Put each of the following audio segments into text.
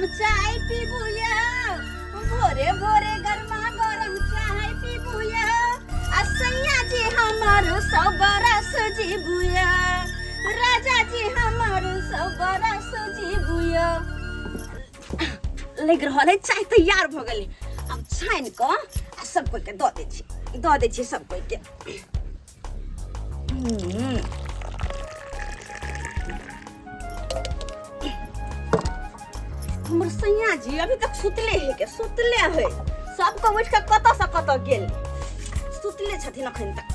गरम चाय पीबू यौ, भोरे भोरे गरमा गरम चाय पीबू यौ, आ सैया जी हमर सौ बरस जीबू यौ, राजा जी हमर सौ बरस जीबू यौ। लागि रहल है चाय तैयार भऽ गेलै। आब छानि कऽ आ सब कोइके दऽ दै छी, दऽ दै छी सब कोइके। हमर सैया जी अभी तक सुतले है के सुतले है, सबके उठि कऽ कतऽ से कतऽ गेल, सुतले छथिन अखन तक।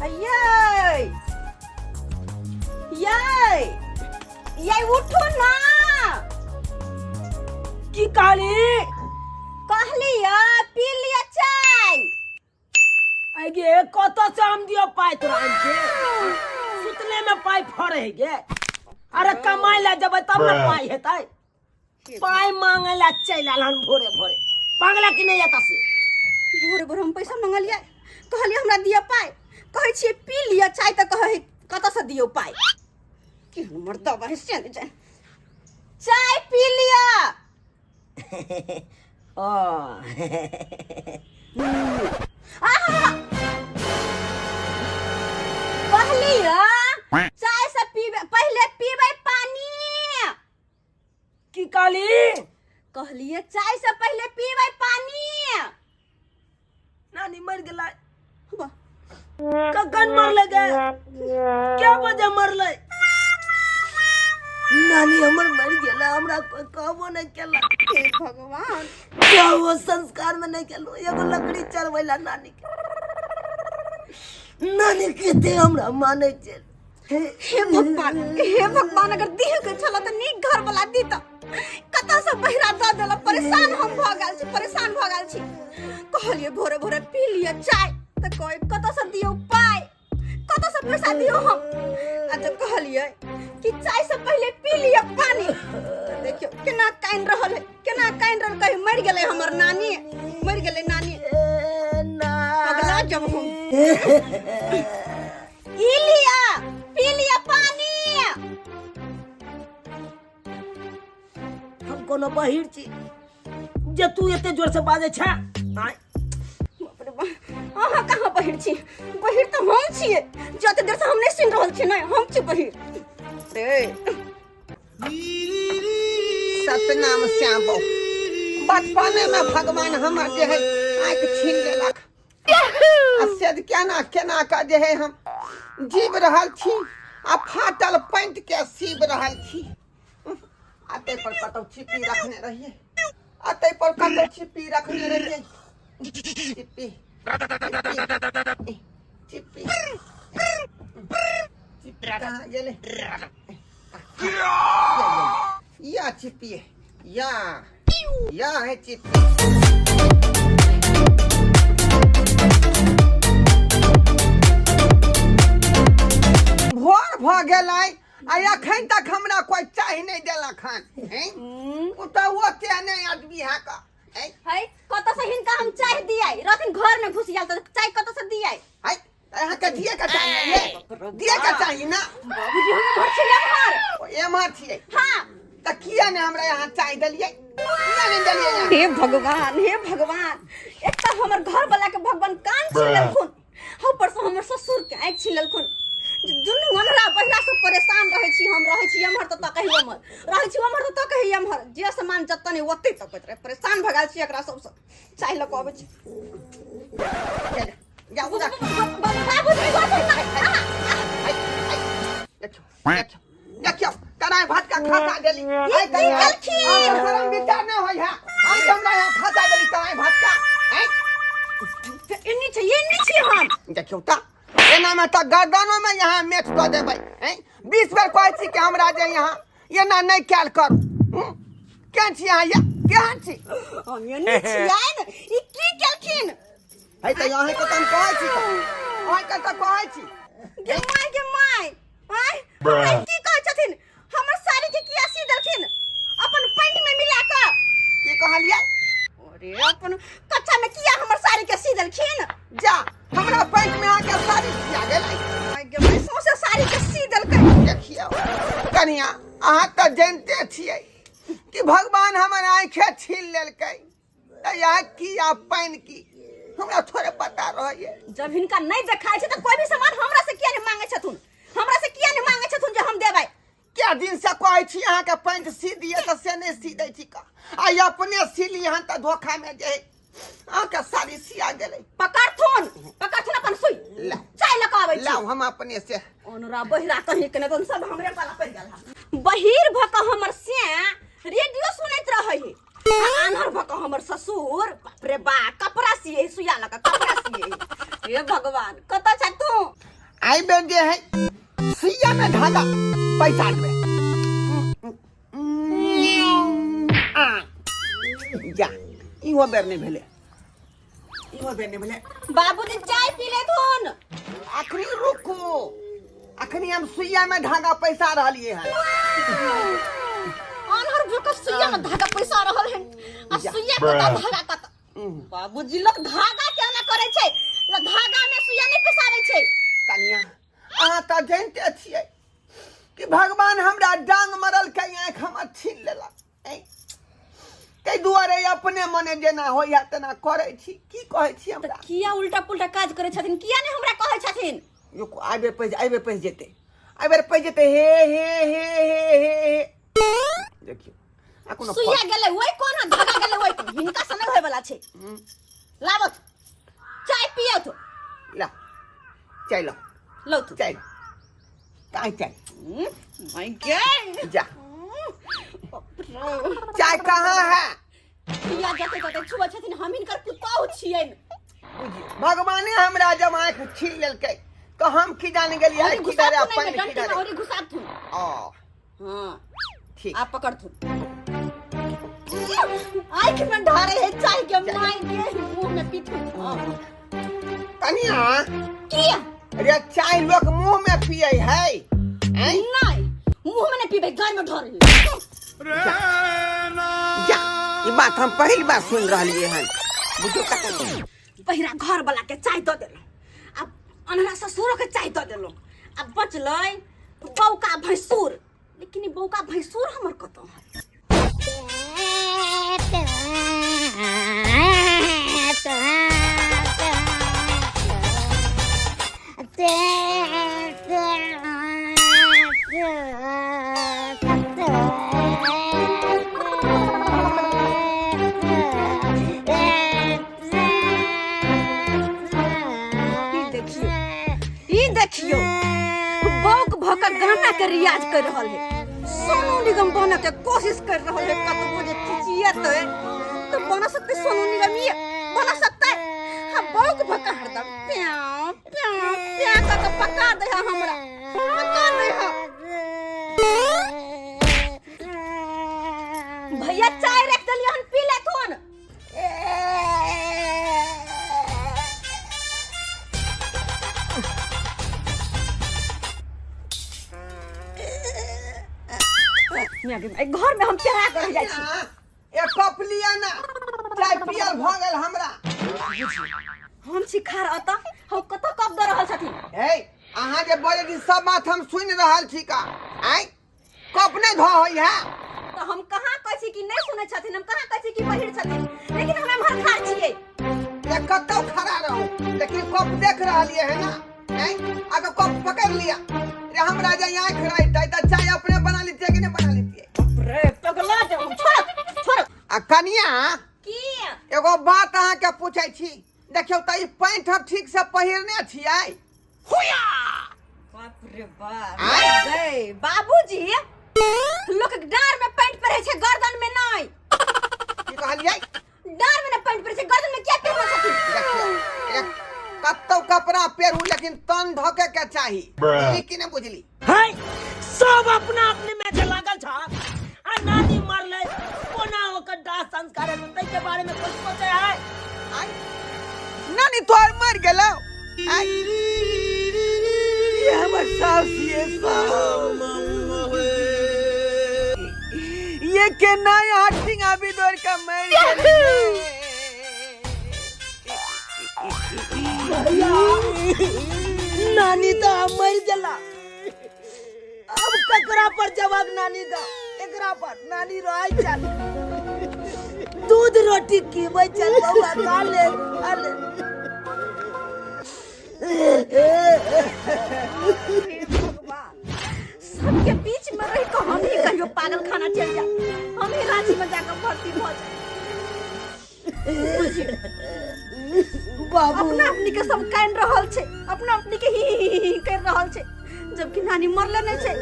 अयै यै यै उठू ना। की कहली? कहली या पी लिया चाय। आगे कतऽ से हम दियो पाइ तोरा आनि के? सुतले में पाइ फड़े है गे। अरे कमाइ ला जेबै तब ने पाइ हेतै। पाइ मांगे ला चलि आयल हन भोरे भोरे। मांगला कि नहि एतऽ से? भोरे भोरे हम पैसा मंगलियै, कहलियै हमरा दिअ पाइ, कहै छियै पी लिअ चाय तऽ कहै कतऽ से दियौ पाइ। केहन मर्दबा है से नहि जानि। चाय पी लिअ। ओ आहा! कहलियै चाय से पीबे पहिले पीबै पानी। की कहली? कहलियै चाय से पहिले पीबै पानी। नानी मर गेलै। वाह। कखन मरलै गे? क्या बजे मरलै? नानी हमर मर गेलै, हमरा कोई कहबो नहि केलक। हे भगवान। क्या वो संस्कार में नहीं केलहुँ, एगो लकड़ी चढ़बैला नानी के। नानी कते हमरा मानै छै। हे भगवान, हे भगवान, अगर देह के छल तऽ नीक घर वाला दी तऽ कतऽ से बहिरा दऽ देलक। परेशान हम भऽ गेल छी, परेशान भऽ गेल छी। कहलियै भोरे भोरे पी लिअ चाय तऽ कहै कतऽ से दियौ पाइ, कतऽ से पैसा दियौ हम। आ जब कहलियै कि चाय से पहिले पी लिअ पानी, तऽ देखियौ केना कानि रहल है, केना कानि रहल, कहीं मरि गेलै हमर नानी, मरि गेलै नानी। पगला जब हम। ई लिअ, पी लिअ पानी। हम कोनो बहिर छी जे तू एते जोर से बाजै छे? आँय। बाप रे बाप, अहाँ कहाँ बहिर छी? बहिर तऽ हम छियै। जते देर से हम नहि सुनि रहल छी, नहि हम छी बहिर रे। सतनाम श्याम। बचपने में भगवान हमर जे है आँखि छीन लेलक, आ से केना केना कऽ जे है हम जीव रहल छी आ फाटल पैंट के सीब रहल छी। आ ताहि पर कतौ छिपी रखने रहियै, आ ताहि पर कतौ छिपी रखने रहियै। छिपी छिपी छिपी छिपी कहाँ गेलै? या छिपी, या या है छिपी। भोर भऽ गेलै आ एखन तक हमरा कोइ चाय नहि देलक हन। हैं? ओ तऽ ओते नहि आदमी है का, हैं? है कतऽ से हिनका हम चाय दियाई? रहथिन घर में घुस गेल तऽ चाय कतऽ से दियाई? है, अहाँके दिए के चाही ने, दिए के चाही ना। बाबूजी हम घर छियै एम्हर। ओ, एम्हर छियै? हाँ। तऽ किया ने हमरा यहाँ चाय देलियै? किया नहि देलियै यहाँ? हे भगवान, हे भगवान, एक तऽ हमर घर वाला के भगवान कान छीन लेलखुन, ऊपर से हमर ससुर के आँखि छीन लेलखुन। दुनू अन्हरा बहिरा से परेशान रहै छी हम। रहै छी एम्हर तऽ तकै एम्हर, रहै छी ओम्हर तऽ तकै एम्हर। जे सामान जतऽ नहि ओतै तकैत रहै। परेशान भऽ गेल छी एकरा सबसँ। चाय लऽ कऽ अबै छी। जाउ जा। बाबूजी, देखियौ देखियौ देखियौ, तराय भात का खसा देली। ई की केलखिन? शरम विचार नहि होइ है। आइ हमरा यहाँ खसा देली तराय भात का, आँय? एन्नी छै, एन्नी छी हम। देखियौ तऽ एना में तऽ गर्दनो में यहाँ मेट कऽ देबै। आँय, 20 बेर कहै छी कि हमरा जे यहाँ एना नहि कयल करू। केहन छी अहाँ? या केहन छी? हम एन्नी छियै ने। ई की केलखिन? है तऽ अहाँके तऽ हम कहै छी, तऽ अहाँके तऽ कहै छी। गे माय, गे माय, आँय, हमरा ई की कहै छथिन? हमर साड़ी के किया सी देलखिन अपन पैंट में मिला कऽ? की कहलियै? अरे अपन कच्चा में किया हमर साड़ी के सी देलखिन? जा, हमरा पैंट में अहाँके साड़ी सिया गेलै? माय गे माय, सौंसे साड़ी के सी देलकै। देखियौ कनिया, अहाँ तऽ जानिते छियै कि भगवान हमर आँखे छीन लेलकै तऽ आँखि की आ पानि की हमरा थोड़े पता रहैए। जब हिनका नहीं देखाय छै तऽ कोई भी सामान हमरा से किया नहीं मांगे छथुन, हमरा से किया नहीं मांगे छथुन जे हम देबै? क्या दिन से कहै छी अहाँके पैंट सी दिअ तऽ से नहि सी दै छी का, आइ अपने सीली हन तऽ धोखामे जे अहाँके साड़ी सिया गेलै। पकड़थुन, पकड़थुन अपन सुई। ला। चाय लऽ कऽ आबै छी। लाउ हम अपने से। ओनरा बहिरा कहीं के नहि सब हमरे पाला पड़ि गेल हन। बहिर भऽ कऽ हमर से रेडियो सुनैत रहै है, आ आन्हर भऽ कऽ हमर ससुर बाप रे बा कपड़ा सिए है, सुइया लऽ कऽ कपड़ा सिए है। हे भगवान, कतऽ छै तू? आइ बेर जे है सुइया में धागा पैसा देबै। आ, जा इहो बेर नहि भेलै, इहो बेर नहि भेलै। बाबूजी चाय पी लेथुन। अखनी रुकू, अखनी हम सुइया में धागा पैसा रहलिए हन। आन्हर भऽ कऽ सुइया में धागा पैसा रहल हन, आ जा। सुइया कतऽ धागा कतऽ? बाबूजी लोग धागा केना करै छै? लोग धागा में सुइया नहि पैसाबै छै। कनिया, अहाँ तऽ जानिते छियै कि भगवान हमरा डांग मरलकै, आँखि हमर छीन लेलक। ताहि दुआरे अपने मने जेना होइए तेना करै छी। की कहै छी हमरा? किया उल्टा पुल्टा काज करै छथिन? किया नहि हमरा कहै छथिन? रुकू, आबे पैस, आबे पैस जेतै, आबे पैस जेतै। हे हे हे हे हे हे, देखियौ आ कोनो सुइया गेलै ओहि कोन, धागा गेलै ओहि कोन, हिनका से नहि होय वाला छै। लाबथ चाय पियथ। ला चाय लो। लौथ चाय काहे चाय? My गे जा, चाय कहाँ है? किया जते तते छुबै छथिन? हम हिनकर पुतहु छियनि। बुझियौ, भगवाने हमरा जब आँखि छीन लेलकै तऽ हम की जान गेलियै औरी किधर है घुसाथुन पानि एहिमे डंटी किधर में है। औरी घुसाथुन। ओ हाँ ठीक। आप पकड़थुन, आँख में ढारे है चाय के, माय के मुंह में पीथुन। हाँ। कनिया, किया? अरे चाय लोग मुंह में पिए है? हैं? नहीं, मुंह में नहीं पीबे, गाय में ढारे। जा, ई बात हम पहिल बार सुन रहलिए हन। बुझियौ कतौ पहिरा घर वाला के चाय दऽ देलहुँ, आब अन्हरा ससुरो के चाय दऽ देलहुँ, आब बचलै बौका भैंसुर। लेकिन ई बौका भैंसुर हमर कतऽ है? ई देखियो, ई देखियो, बौक भऽ कऽ गाना के रियाज कर रहल है, सोनू निगम बने के कोशिश कर रहल है। कतबो जे चिचियेतै तो बना सकते सोनू निगम? ये बना सकते? हाँ, बौक भऽ कऽ हरदम प्याव प्याव प्याव कऽ के पका दे है हमरा, पका दे है। भैया चाय रख देलियै हन, पी लेथुन। घर में हम चढ़ा कर रह जाइ छी। एक कप लिया ना, चाय पियल भऽ गेल हमरा। हम छी खार अतऽ, हम कतऽ कप दऽ रहल छथिन? हे, अहाँ जे बजै छी सब बात हम सुनि रहल छी का। आँय, कप नहि धो होइ है? तऽ हम कहाँ कहै छी कि नहि सुनै छथिन? हम कहाँ कहै छी कि बहिर छथिन? लेकिन हम एम्हर खार छियै। ये कतौ खड़ा रहू, लेकिन कप देख रहलियै है ना? आँय, अगर कप पकड़ लिया रे, हमरा जे आँखि रहितै तऽ चाय अपने बना लितियै कि नहि बना लितियै? रे पगला जाऊ, छोड़ छोड़। आ कनिया, की? एगो बात अहाँके पूछै छी, देखियौ तऽ ई पैंट हम ठीक से पहिरने छियै? बाप रे बाप। आँय? गए बाबूजी, लोक डार में पैंट पहिरे छै, गर्दन में नहीं। की कहलियै? डार में ना पैंट पहिरे छै, गर्दन में किया पहिरने छथिन? देखियौ, एक कतौ कपड़ा पेरू लेकिन तन ढके के चाही। बुझली कि नहि बुझली? है सब अपना अपने में जे लागल छ, आ नानी मरले कोना ओकर दाह संस्कार हेतै ताहि के बारे में कुछ सोचे है? आय, नानी तोहर मर गेलौ? आय, ये हमर सास, ये सास, ये केना यहाँ टिंगा भी दौड़ के मर गेलै। नानी तो मर गेला, अब ककरा पर जवाब नानी का? एकरा पर नानी रहै चल दूध रोटी खीबै चल बौआ खा ले खा ले। हे भगवान, सबके बीच में रह के हम ही कहियो पागल खाना चल जा, हम ही रांची में जाकर भर्ती भऽ जाए। बाबू अपना अपनी के सब कान रहल छै, अपना अपनी के ही ही ही ही कर रहल छै, जबकि नानी मरले नहीं छै।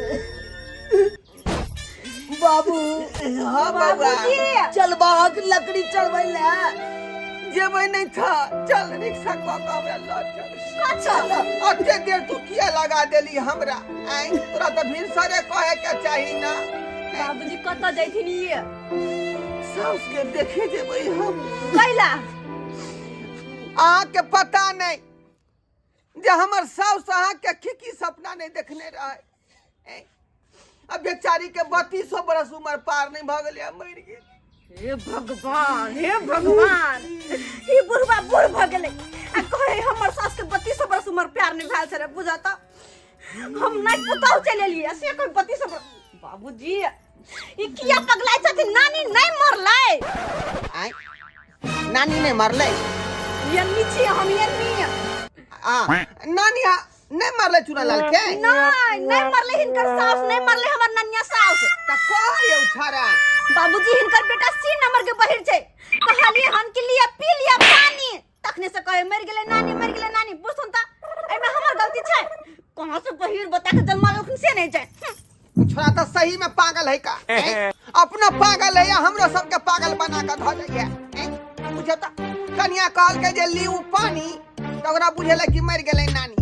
बाबू। हाँ बौआ। बाबूजी। चल बाहक लकड़ी चढ़बै ले। जेबै नहीं था, चल रिक्शा कऽ के हमरा लऽ चल। कतऽ? अते देर तू किया लगा देली हमरा? आँय, तोरा तऽ भिनसरे कहे के चाही ना। बाबूजी कतऽ जैथिन ये? साउस के देखे जेबै हम। कैला? अहाँके पता नहीं जे हमर साउस अहाँके की की सपना नहीं देखने रहे। आ बेचारी के 32 बरस उम्र पार नहीं भऽ गेलै, मरि गेल। हे भगवान, हे भगवान, ई बुढ़वा बूढ़ भऽ गेलै आ कहे हमर सास के 32 बरस उम्र प्यार नहीं भेल छलै। बुझा तऽ हम नहीं पुतहु चलि एलियै से कोई 32 बरस। बाबूजी ई किया पगलाइ छथिन? नानी नहीं मरलै। आँय, नानी नहीं मरलै? यन्नी छी हम, यन्नी। आ नानी नहीं मरलै चूना लाल के? नहीं, नहीं मरलै हिनकर सास, नहीं मरलै हमर ननिया सास। तऽ कह यौ छाड़ा। बाबूजी हिनकर बेटा सी नंबर के बहिर छै। कहलिए हन कि लिया पी लिया पानी, तखने से कहे मर गेलै नानी, मर गेलै नानी। बुझथुन त एमे हमर गलती छै? कहाँ से बहिर बता के जन्मा लेलखिन से नहीं छै। उ छोड़ा तऽ सही में पागल है का? हैं? अपनो पागल है या हमरो सबके पागल बना के धऽ दैया? हैं? बुझौ तऽ कनिया कहलकै जे ली उ पानी, तऽ ओकरा बुझेलै कि मरि गेलै नानी।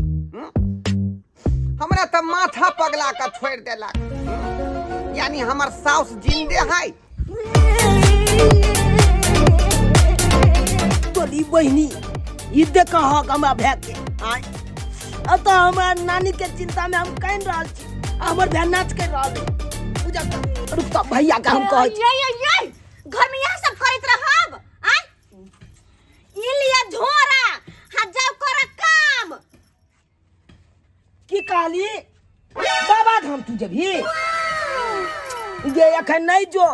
हमरा तऽ माथा पगला के छोड़ि देलक। यानी हमर साउस जिंदे है। तोरी बहिनी ई देख हक हमरा भाय के। आय अतः हमरा नानी के चिंता में हम कान रहल छी, आ हमर भाय नाच कर रहल है। पूजा कर, रुक तऽ भैया के हम कहै छी। ये ये ये घर में यह सब करैत रहब? आय ई लिया झोरा, हाँ जाओ कर काम। की कहली? बाबा धाम तू जेबही? गे एखन नहीं जो,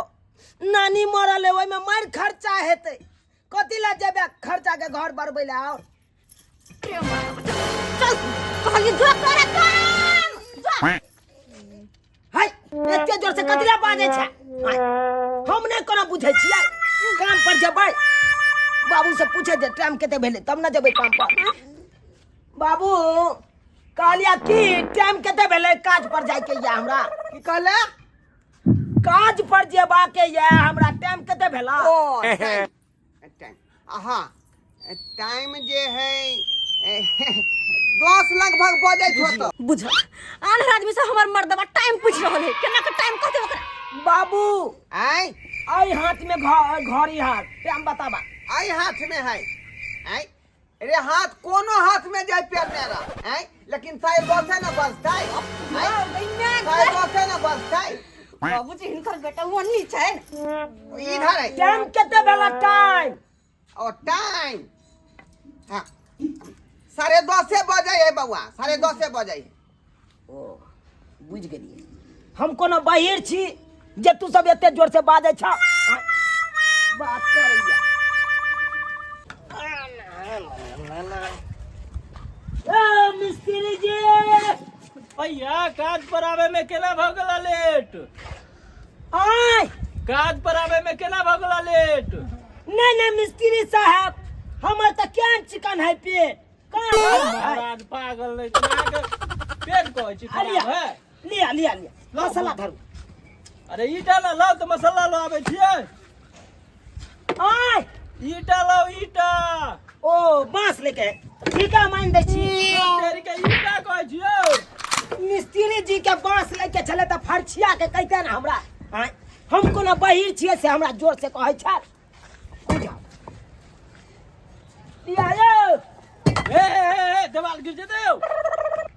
नानी मरल है, ओहिमे मारि खर्चा हेतै, कथी लए जेबे खर्चा के घर बढ़बै लए? और चल, कहलिए जो कर काम जो। है एते जोर से कथी लए बाजै छै? आँय, हम नहि कोना बुझै छियै। काम पर जेबै, बाबू से पूछे जे टाइम कते भेलै तब ने जेबै काम पर। बाबू कहलिया की टाइम कते भेलै, काज पर जाइके या हमरा। की कहले? काज पर जेबाके या हमरा, टाइम कते भेला? ओ टाइम, टाइम, हाँ टाइम जे है 10 लगभग बजै छौ तऽ। बुझल आन्हर आदमी से हमर मर्दबा टाइम पूछ रहल है, केना के टाइम कहते ओकरा? बाबू। आँय। एहि हाथ में घड़ी हाथ टाइम बताबा। एहि हाथ में है? आँय रे, हाथ कोनो हाथ में जाय पेर रह। आँय, लेकिन 10:30 न बजतै। 10:30 न बजतै। बाबूजी हिनकर बेटा ओन्नी छै। इधर है। टाइम कते भेला टाइम? और टाइम हाँ 10:30 बजे है बउआ, 10:30 बजे है। ओ बुझि गेलियै, हम कोनो बहिर छी जे तू सब एते जोर से बाजै छ? बात करैया। ए मिस्त्री जी। भैया काज पर आवे में केना भऽ गेला लेट? आय काज पर आवे में केना भऽ गेला लेट? नहीं नहीं मिस्त्री साहब, हमर तऽ केहन चिकन है पेट, कहाँ है? महाराज पागल नहीं तऽ अहाँके पेट कहै छी लिया। खराब है। लिया लिया लिया, मसाला धरू। अरे ईटा ना लाउ तऽ मसाला लो आबै छियै। आय ईटा लाउ ईटा। ओ बांस लेके ठीक है, मान दै छी। तेरी के ईटा कहै छियौ। मिस्त्री जी के बांस लेके छलै तऽ फरछिया के कहिते ने हमरा। आँय, हम कोनो बहिर छियै से हमरा जोर से कहै छै? बुझाउ लिया यौ। हे हे हे हे देवाल गिर जेतै यौ।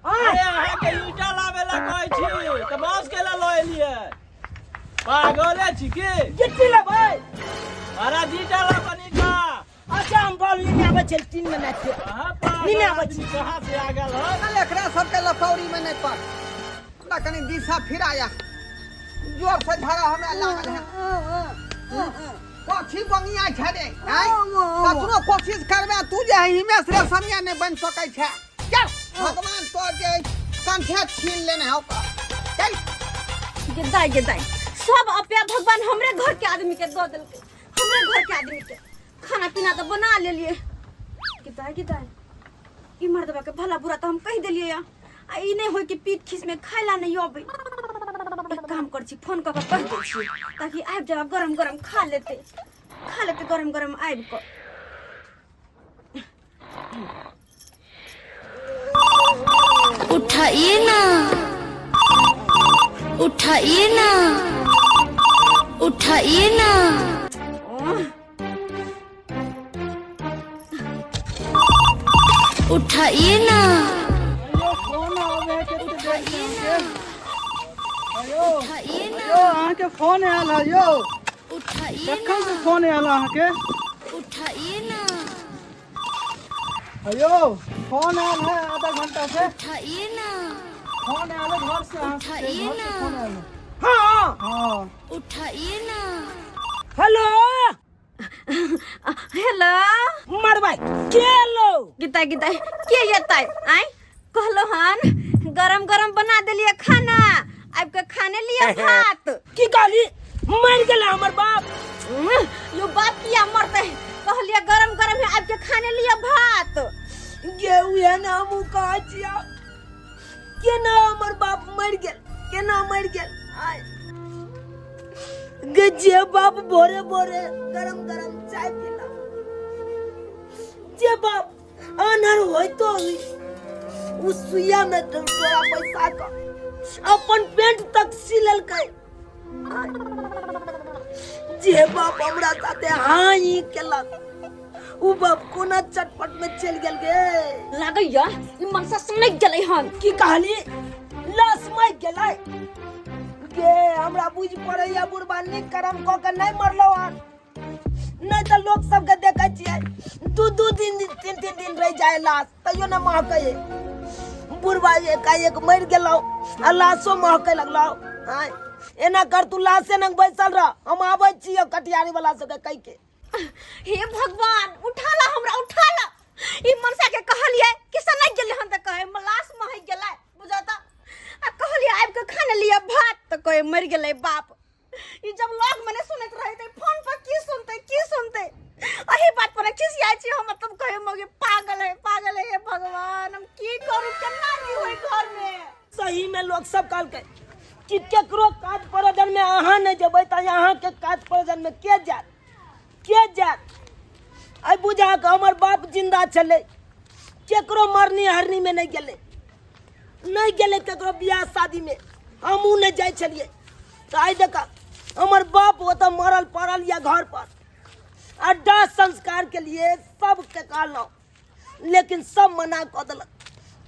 आँय अरे अहाँके ईटा लाबै ला कहै छी तऽ बांस केला लऽ एलियै? पागले छी की? गिट्टी लेबै? महाराज ईटा लाबन ईटा। अच्छा हम बॉल लेने आबै छी, 3 मिनट के अहाँ पागल लेने आबै आदमी छी। कहाँ से आ गेल हन? चल एकरा सबके लफौरी में नहीं पड़, हमरा कनी दिशा फिराया। जोर से झड़ा हमरा लागल है। कथी बंगिया झड़े आय? कतनो कोशिश करबे तू जे है हिमेश रेशमिया नहीं बन सकै छै। चल, भगवान तोर जे कंठे छीन लेने हौ। चल। गेदाय गेदाय, सब अपया भगवान हमरे घर के आदमी के दऽ देलकै, हमरे घर के आदमी के। खाना पीना तऽ बना लेलिए। गेदाय गेदाय, ई मर्दबा के भला बुरा तऽ हम कहि देलिए या, आ ई नहि होय कि पीत खीस में खाय ला नहीं अबै। एक काम कर छी, फोन कऽ के कहि दै छी ताकि आबि जाए, गरम गरम खा लेते, खा लेते गरम गरम आबि कऽ। उठाइए ना, उठाइए ना, उठाइए ना। ओह, उठाइए ना। फोन आवे है कते देर से अहाँके। हेलो। उठाइए ना। यौ, अहाँके फोन आयल है यौ। उठाइए कखन ना। से फोन आयल अहाँके? उठाइए ना। हेलो, फोन आयल है आधा घंटा से। उठाइए ना। फोन आयल है घर से अहाँके, उठाइए घर से ना। फोन आयल है। हाँ। हाँ। उठाइए ना। हेलो। हेलो। मरबै के लो? गीता गीता, के एतै? आय, कहलो हन गरम गरम बना देलिए खाना, आबि के खाने लिए भात। की कहली? मर गेलै हमर बाप? यो बाप किया मरतै? कहलिए गरम गरम है, आबि के खाने लिए भात। गे उहे ना हमहूँ कहै छियौ, केना हमर बाप मरि गेल, केना मरि गेल? आय गे, जे बाप भोरे भोरे गरम गरम चाय पीला, जे बाप आन्हर होइतो हुई उ सुइया में तोरा पैसा का अपन पेंट तक सी लेलकै, आय, जे बाप हमरा साथे हाँ ही केलक, उ बाप कोना चटपट में चलि गेल गे? लागैया ई मनसा सुनैक गेलै हन। की कहली? लाश मरि गेलै? गे, हमरा बुझि पड़ैया बुढ़बा नीक करम कऽ के नहि मरलौ हन, नहि तऽ लोक सबके देखै छियै दू दू दिन तीन तीन दिन रहि जाय लाश, तैयो नहि महकै। बुढ़बा एकाएक मरि गेलौ आ लाशो महकै लगलौ। आँय, एना कर, तू लाशे नंग बैसल रह, हम आबै छियौ कटिहारी वाला सबके कहि के। हे भगवान, उठा ला हमरा, उठा ला। ई मनसा के कहलिए कि सनक गेलै हन तऽ कहे लाश महक गेलै, बुझता। आ कहलिए आबि के खाने लिअ भात तऽ कहे मरि गेलै बाप। ई जब लोग मने सुनैत रहे तऽ फोन पर की सुनते, की सुनते? एही बात पर खिसियाइ छी हम, तब कहे मगे पागल है, पागल है। हे भगवान, हम की करू? केना की होय घर में? सही में लोग सब कहलकै कि केकरो काज प्रयोजन में अहाँ नहि जेबै तऽ अहाँके काज प्रयोजन में के जायत, के जायत? आइ बुझा कऽ हमर बाप जिंदा छलै, केकरो मरनी हरनी में नहि गेलै, नहि गेलै केकरो बियाह शादी में, हमहूँ नहि जाइ छलियै। तऽ आइ देख, हमर बाप ओतऽ मरल पड़ल या घर पर, आ दाह संस्कार के लिए सबके कहलहुँ, लेकिन सब मना कऽ देलक,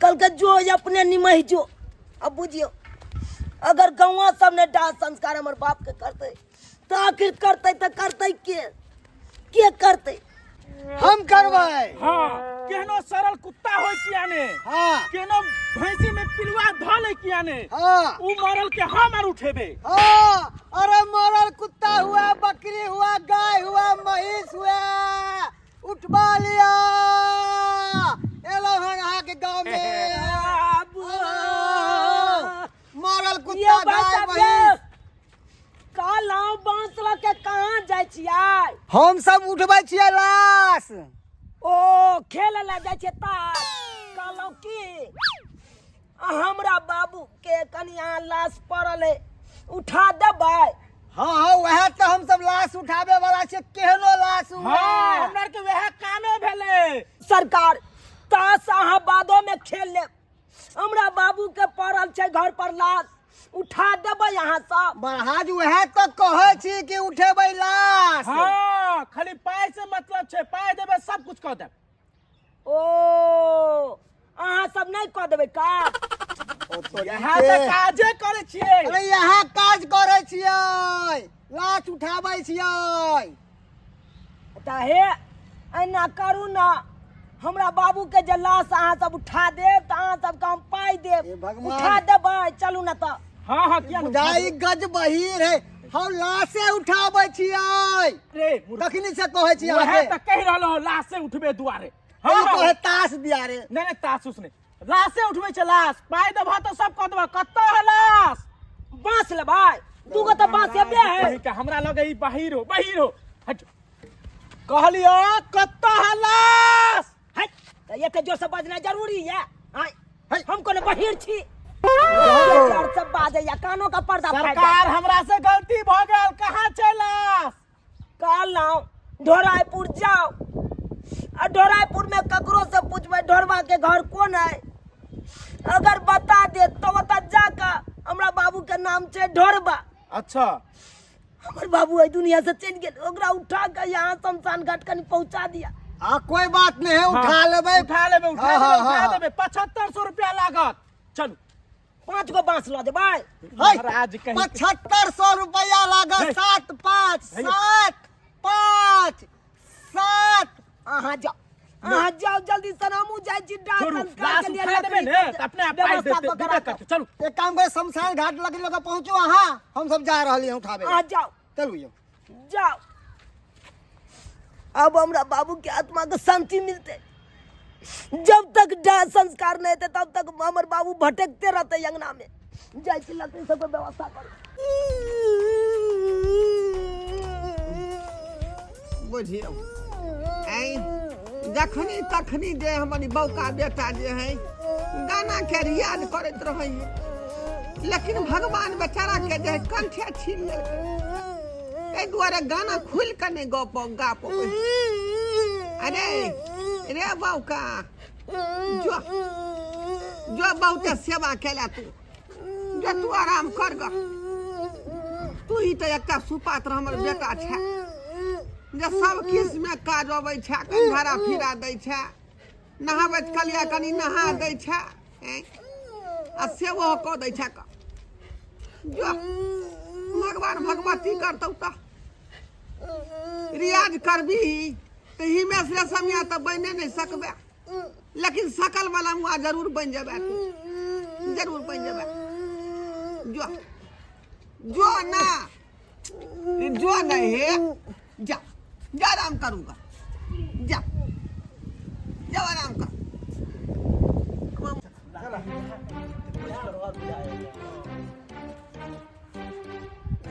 कहलकै जो अपने निमहि जो। अब बुझियौ, अगर गौआ सब ने दाह संस्कार हमर बाप के करतै तऽ आखिर करतै तऽ करतै के? के करतै? हम करबै। हाँ, केहनो सरल कुत्ता होय किया ने, हाँ, केहनो भैंसी में पिलुआ धऽ ले किया ने, हाँ, उ मरल के हम आर उठेबे। हाँ, अरे मरल कुत्ता हुआ, बकरी हुआ, गाय हुआ, महींस हुआ, उठबा लिया, एलो हन अहाँके गाँव में। बाबू। मरल ये कुत्ता, भाई गाय, साहब, महींस। कहलहुँ बाँस लऽ के कहाँ जाइ छियै? हम सब उठबै छियै लाश। ओ खेल लए जाइ छियै ताश? कहलहुँ की, हमरा बाबू के कनि अहाँ लाश पड़ल है, उठा देबै? हाँ हाँ, वएह तऽ हम सब लाश उठाबे वाला छियै, केहनो लाश हुए। हाँ, हमरा के वएह कामे भेलै। सरकार, ताश अहाँ बादो में खेल लेब, हमरा बाबू के पड़ल छै घर पर लाश, उठा देबै अहाँ सब? महाराज, वएह तऽ कहै छी कि उठेबै लाश। हाँ, खाली पाइ से मतलब छै, पाइ देबै सब कुछ कऽ देब। ओ अहाँ सब नहि कऽ देबै काज? इएह तऽ काजे करै छियै। अरे यहाँ काज करै छियै, लाश उठाबै छियै। तऽ हे, एना करू ने, हमरा बाबू के जे लाश अहाँ सब उठा देब तऽ अहाँ सबके हम पाइ देब। हे भगवान। उठा देबै? चलू ने तऽ। हाँ हाँ किया ने बुझाई गज बहिर है, हम लाशे उठाबै छियै। रे मूर्ख। तखनी से कहै छी वएह अहाँके। तऽ कहि रहल हो लाशे उठबे दुआरे। हाँ, हाँ कहे ताश दिया रे। नहीं नहीं, ताश उसने लाशे उठबै छै। लाश पाइ देबह तऽ सब कऽ देबह। कतऽ है लाश? बांस लेबै, दूगो तऽ बांस हेबे है। कही के हमरा लगे ई बहिर हो, बहिर हो। हट, कहलियो कतऽ है लाश? हट, तऽ एते जोर से बजना जरूरी है? आँय, हम कोनो बहिर छी? जोर से बाजैया कानो का पर्दा फाटि जायत। सरकार, हमरा से गलती भऽ गेल। कहाँ छै लाश? कहलहुँ ढोरायपुर जाओ आ ढोरायपुर में ककरो से पूछबै ढोरबा के घर कोन है, अगर बता दे तो ओतऽ जाकऽ हमरा बाबू के नाम छै ढोरबा। अच्छा। हमर बाबू एहि दुनिया से चलि गेल, ओकरा उठा के यहाँ शमशान घाट कनि पहुंचा दिया। आ कोई बात नहीं है, उठा लेबै। उठा लेबै, उठा हाँ, लेबै। हाँ, उठा हाँ। देबै, 7500 रुपया लागत, चलू। 5 गो बांस लऽ देबै। है, महाराज कहीं 7500 रुपया लागत। है। 7 5 है। 7 5 7। अहाँ जाओ, अहाँ जाओ जल्दी से, हमहूँ जाइ छी डाक छोड़ू, संस्कार लाश के लिए उठा देबै लकड़ी ने के तऽ अपने आप पाइ व्यवस्था देतै, कऽ के देबे राखब। करतै। चलू, एक काम करे, शमशान घाट लग लग पहुंचो अहाँ, हम सब जा रहली हूँ उठाबे। अहाँ जाओ। चलू यौ। जाओ, अब हमरा बाबू के आत्मा के शांति मिलते। जब तक डाह संस्कार नहीं हेतै तब तक हमर बाबू भटकते रहते अंगना में। जाइ छी लकड़ी सबके व्यवस्था करू। बुझियौ, ऐ जखनी तखनी जे हमर ई बौका बेटा जे है गाना के रियाज करैत रहै है, लेकिन भगवान बेचारा के जे है कंठे छीन लेलकै, एहि दुआरे गाना खुलि कऽ नहि गप गा पबै। अरे रे बौका, जो जो बहुते सेवा केला तू, जो तू आराम कर ग। तू ही तऽ एकटा सुपात्र हमर बेटा छै जे सब किछुमे काज अबै छै। कनि झाड़ा फिरा दै छै, नहाबैत कलिया कनि नहा दै छै, ऐं, आ सेवो कऽ दै छै। क जो भगवान भगवती करतौ तऽ रियाज करबी तऽ हिमेश रेशमिया तऽ बने नहि सकबे, लेकिन सकल वाला मुआ जरूर बनि जेबे तू, जरूर बनि जेबे। जो जो ना, जो नहीं है, जा जा, आराम करूंगा, जा जा, आराम कर।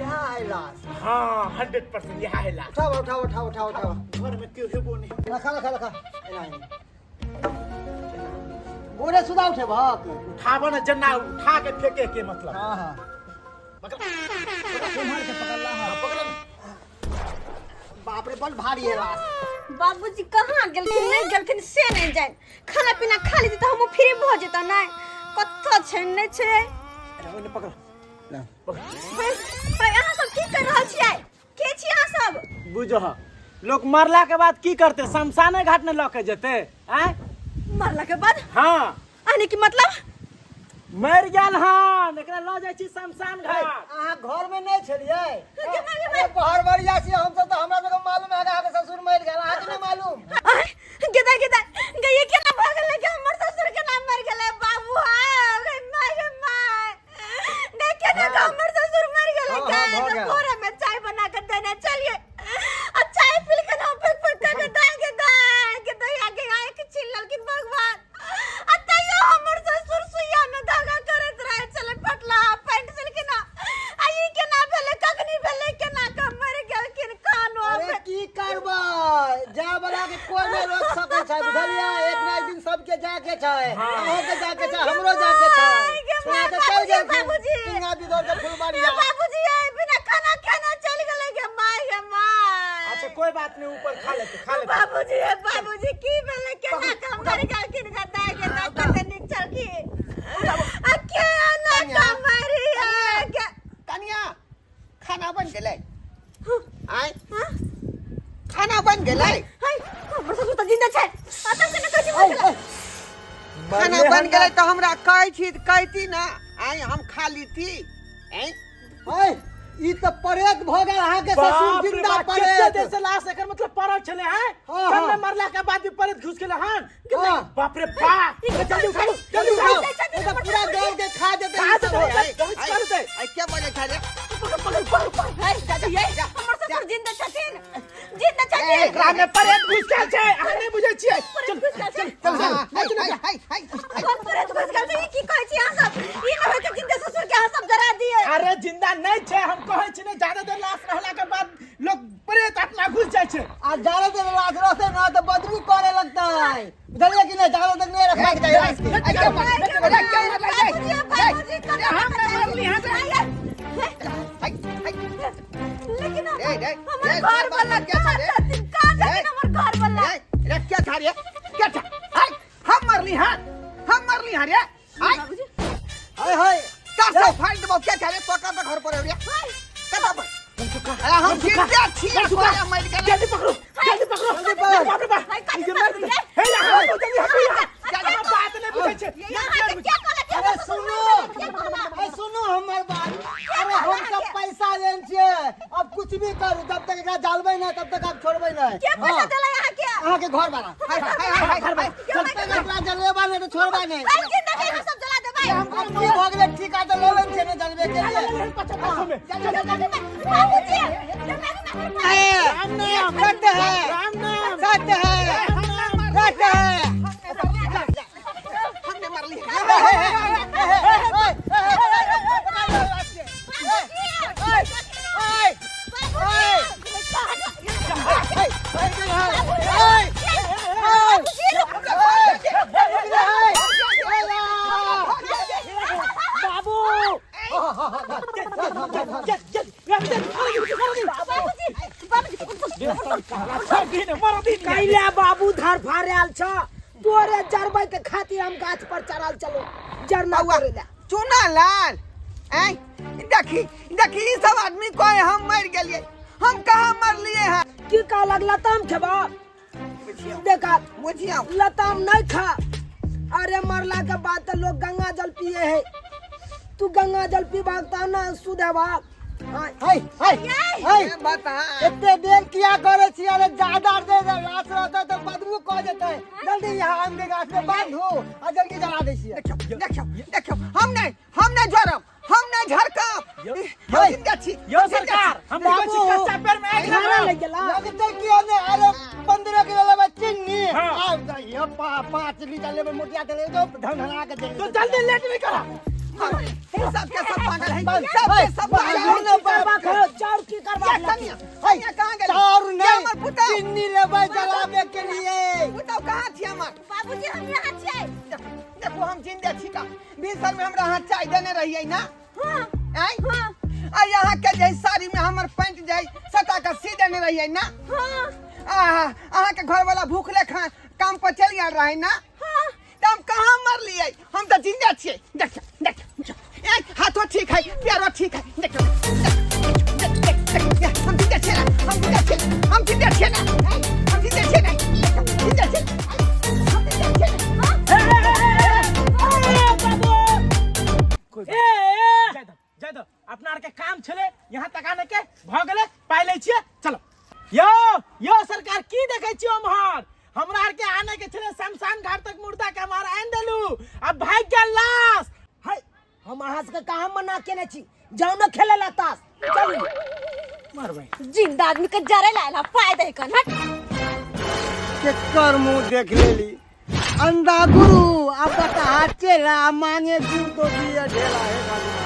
यहाँ है लाश। हाँ, 100% यहाँ है लाश। उठाओ उठाओ उठाओ उठाओ उठाओ। घर में केओ हेबो नहीं। रखा रखा रखा, एना ही। गोरे सुधा उठे भक। उठाबो ने जन्ना, उठा के फेंके के मतलब। हाँ हाँ, पकड़ के पकड़ ला। हाँ, पकड़ ना। बाप रे, बड़ भारी है लाश। बाबूजी कहाँ गेलखिन, नहि गेलखिन से नहि जानि। खाना पीना खा लीती तऽ हमहूँ फ्री भऽ जेतऽ। नहि कतऽ छै, नहि छै। अरे ओने पकड़। हे, हे, अहाँ सब की कर रहल छियै? के छी अहाँ सब? बुझो, लोग मरला के बाद की करते? शमशाने घाट ने लऽ के जेते आँय? मरला के बाद? हाँ। आने की मतलब? मरि गेल हन, एकरा लऽ जाइ छी शमशान घाट। अहाँ घर में नहीं छलियै? गे माय, गे माय। अरे बहरबरिया छी हमसब, तऽ हमरा सबके मालूम है अहाँके ससुर मरि गेल, अहाँके नहि मालूम? आय, गेदा गेदा गई, केना भऽ गेलै कि हमर ससुर केना मरि गेलै? बाबू हाँ, गे माय, गे माय, गई केना के हमर ससुर मरि गेलै? हाँ, हाँ, भऽ के गेल। भोरे में चाय बना के देने चलिए आ चाय पी के ना फेंक फेंक के दाय के दाय के दैया के आँख छीन लेलखिन भगवान। आ तैयो हमर ससुर सुइया में धागा करैत रहै छलै, फटला पैंट छलखिन। आ ई केना भेलै? कखनी भेलै? केना के मरि गेलखिन? कानो अरे की करबै, जाय वाला के कोई नहीं रोक सकै छै, बुझलियै? एक ना एक दिन सबके जाके छै। अहूँ के जाके छै, हमरो जाके छै। गे सुना माय, के चलि बाबूजी, गेलखिन। बाबूजी। टीना बिदोर के फुलबाड़िया। बाबूजी, ये बिना खाना खाना चल गेलै। गे माय, गे माय। अच्छा, कोई बात नहीं, ऊपर खा लेते, खा लेते। बाबूजी, हे बाबूजी, की भेलै? केना के मरि गेलखिन? गे दाय, गे दाय, कते नीक छलखिन आ केना के मरि गे? कनिया, खाना बन गेलै? आय, खाना बन गेलै? हाय, हमर ससुर तऽ जिंदा छै, अतऽ से ने कहै छी मरि गेलै। खाना बन गेलै तऽ हमरा कहै छी, कहती ना आय, हम खा लीती। आय है, ई त प्रेत भ गेल अहाँ के ससुर। बाप रे जिंदा बाप, कते प्रेत। देर से लाश एकर मतलब पड़ल छले हैं। हाँ, कल हाँ। मरला के बाद भी प्रेत घुस गेल हन। हाँ। बाप रे बाप, जल्दी उठाओ, जल्दी उठाओ। ई त पूरा गांव के खा जेतै। खा ई सब। जेतै। बहुत कर दे। आई क्या बोले था रे? पकड़ पकड़ पकड़ पकड़। है दादी, ये हमर ससुर जिंदा छथिन, जिंदा छथिन। एकरा में प्रेत घुस गेल छै, अहाँ नहि बुझै छियै। चल घुस गेल छै। चल चल। हाय हाय हाय हाय। हमर प्रेत घुस गेल छै, ई की कहै छी अहाँ सब? ई नहि होइ छै जिंदा ससुर के अहाँ सब जरा दिए। अरे जिंदा नहि छै, हम कहै छी ने, ज्यादा देर लाश रहला के बाद लोग प्रेत आत्मा घुस जाइ छै। आ जाड़े देर लाश रहतै ना त बदबू करे लगतै, बुझलियै कि नहीं? जाड़े तक नहीं रखबाक चाही लाश के। आई क्या मर अरे क्या मर बाबूजी, बाबूजी, हम नहि मरली हँ। हाय हाय। लेकिन रे, रे, हमर रे, घर वाला क्या कहाँ रे? छथिन? कहाँ छथिन हमर घर वाला? रे रे, क्या था रे? क्या था? हाय, हम मरली हां, हम मरली हां रे। हाय। बाबूजी। हाय हाय। का सब फाड़ देबो। क्या था रे? तो का घर पर रे कता पर? अरे हम जिंदा छी, कोया मर गेल। जल्दी पकड़ो, जल्दी पकड़ो। जल्दी पकड़ो। बाप रे बाप, हाय, ई जे मर गेलै। हे यहाँ, जल्दी हटो यहाँ। अहाँ बात नहि बुझै छै। यहाँ के क्या कहलक? अरे सुनो, अरे सुनो हमर बात। अरे हम सब पैसा लेन छियै, अब कुछ भी करू, जब तक एकरा जालबै ना तब तक आप छोड़बै नहीं। के पैसा देला यहाँ के? अहाँ के घर वाला। हाय हाय हाय हाय हाय। जब तक एकरा जलबेबा नहीं तो छोड़बा नहीं। भाई, जिंदा के यहाँ सब जला देबै। हम की भऽ गेलै? ठीका तऽ लऽ लेने छियै ने जलबे के लिए। 75 में। बाबूजी। राम नाम सत्य है, राम नाम सत्य है, सत्य है। हमने मरली। बाबू। चल चल, कैले बाबू धर फाड़ल छ? तोरे जरबै के खातिर हम गाछ पर चढ़ल चलो जरना बउआ, करे ला। चुना लाल ऐं, देखी देखी, ई सब आदमी कहे हम मर गेलिए, हम कहाँ मरलिए हैं? की कहलक? लताम खेबा? देखा। बुझियो। लताम नहीं खा। अरे मरला के बाद तो लोग गंगा जल पिए है, तू गंगा जल पीबाक तब ना शुद्ध हेबा। हाँ। हाय हाय हाय। ए, बता। एते देर किया करे छी? अरे ज्यादा देर लाश रहतै तऽ बदबू कऽ जेतै। जल्दी यहाँ आम के गाछ में बांधू आ जल्दी जला दै छियै। देखियो देखियो देखियो, हम नहीं, हम नहीं झरब, हम नहीं झरकब, हम जिंदा छी। यो सरकार, हम कहै छी कच्चा पेड़ में आगि खाना लगाउ। ले गेला। लगतै कि ने? अरे 15 किलो लेबै चीनी। हाँ। आ ये 5 लीटर लेबै मोटिया तेल, एकदम ढन के तो जल्दी, लेट नहीं करा। सबके सब पागल है, बस, सबके सब पागल है। बस, करबा खो चाउर की करबा? ये कनिया, कनिया कहाँ गेली? चाउर ये नहीं, हमर पुतहु। चीनी लेबै जलाबे के लिए। पुतहु कहाँ छी हमर? बाबूजी, हम यहाँ छियै। देखो देखो, हम जिंदा छी का भिनसर में हमरा अहाँ चाय देने रहियै ना? हाँ। आँय? हाँ। आ यहाँ के जे साड़ी में हमर पैंट जाय सटा के सी देने रहियै ना? हाँ। आ अहाँ के घर वाला भूखले खा काम पर चल गेल रहे ना? हाँ। तऽ हम कहाँ मरलियै? हम तऽ जिंदा छियै। देखियौ देखियौ, ए, हाथो ठीक है, पैरो ठीक है। देखियौ देख देख देख देख, हम जिंदा छियै ना, हम जिंदा छियै, हम जिंदा छियै ना, ए, हम जिंदा छियै ना, देखियौ, जिंदा छियै, हम जिंदा छियै ना। ए ए। जाय दो, जाय दो। अपना आर के काम छले यहाँ तक आने के, भऽ गेलै, पाइ लै छियै, चलो। यो यो सरकार, की देखै छियै ओम्हर? हमरा आर के आने के छले शमशान घाट तक मुर्दा के, हमार आनि देलू, अब भागि गेल लाश। हाय, हम अहाँ सबके कहाँ मना केने छी? जाउ ने खेले ला ताश, चलू। मरबै। जिंदा आदमी के जरे लायला पाय दे कन, हट। केकर मुंह देख लेली? अंधा गुरु आ बता चेला, मांगे गुड़ तो दिया ढेला। हे भगवान।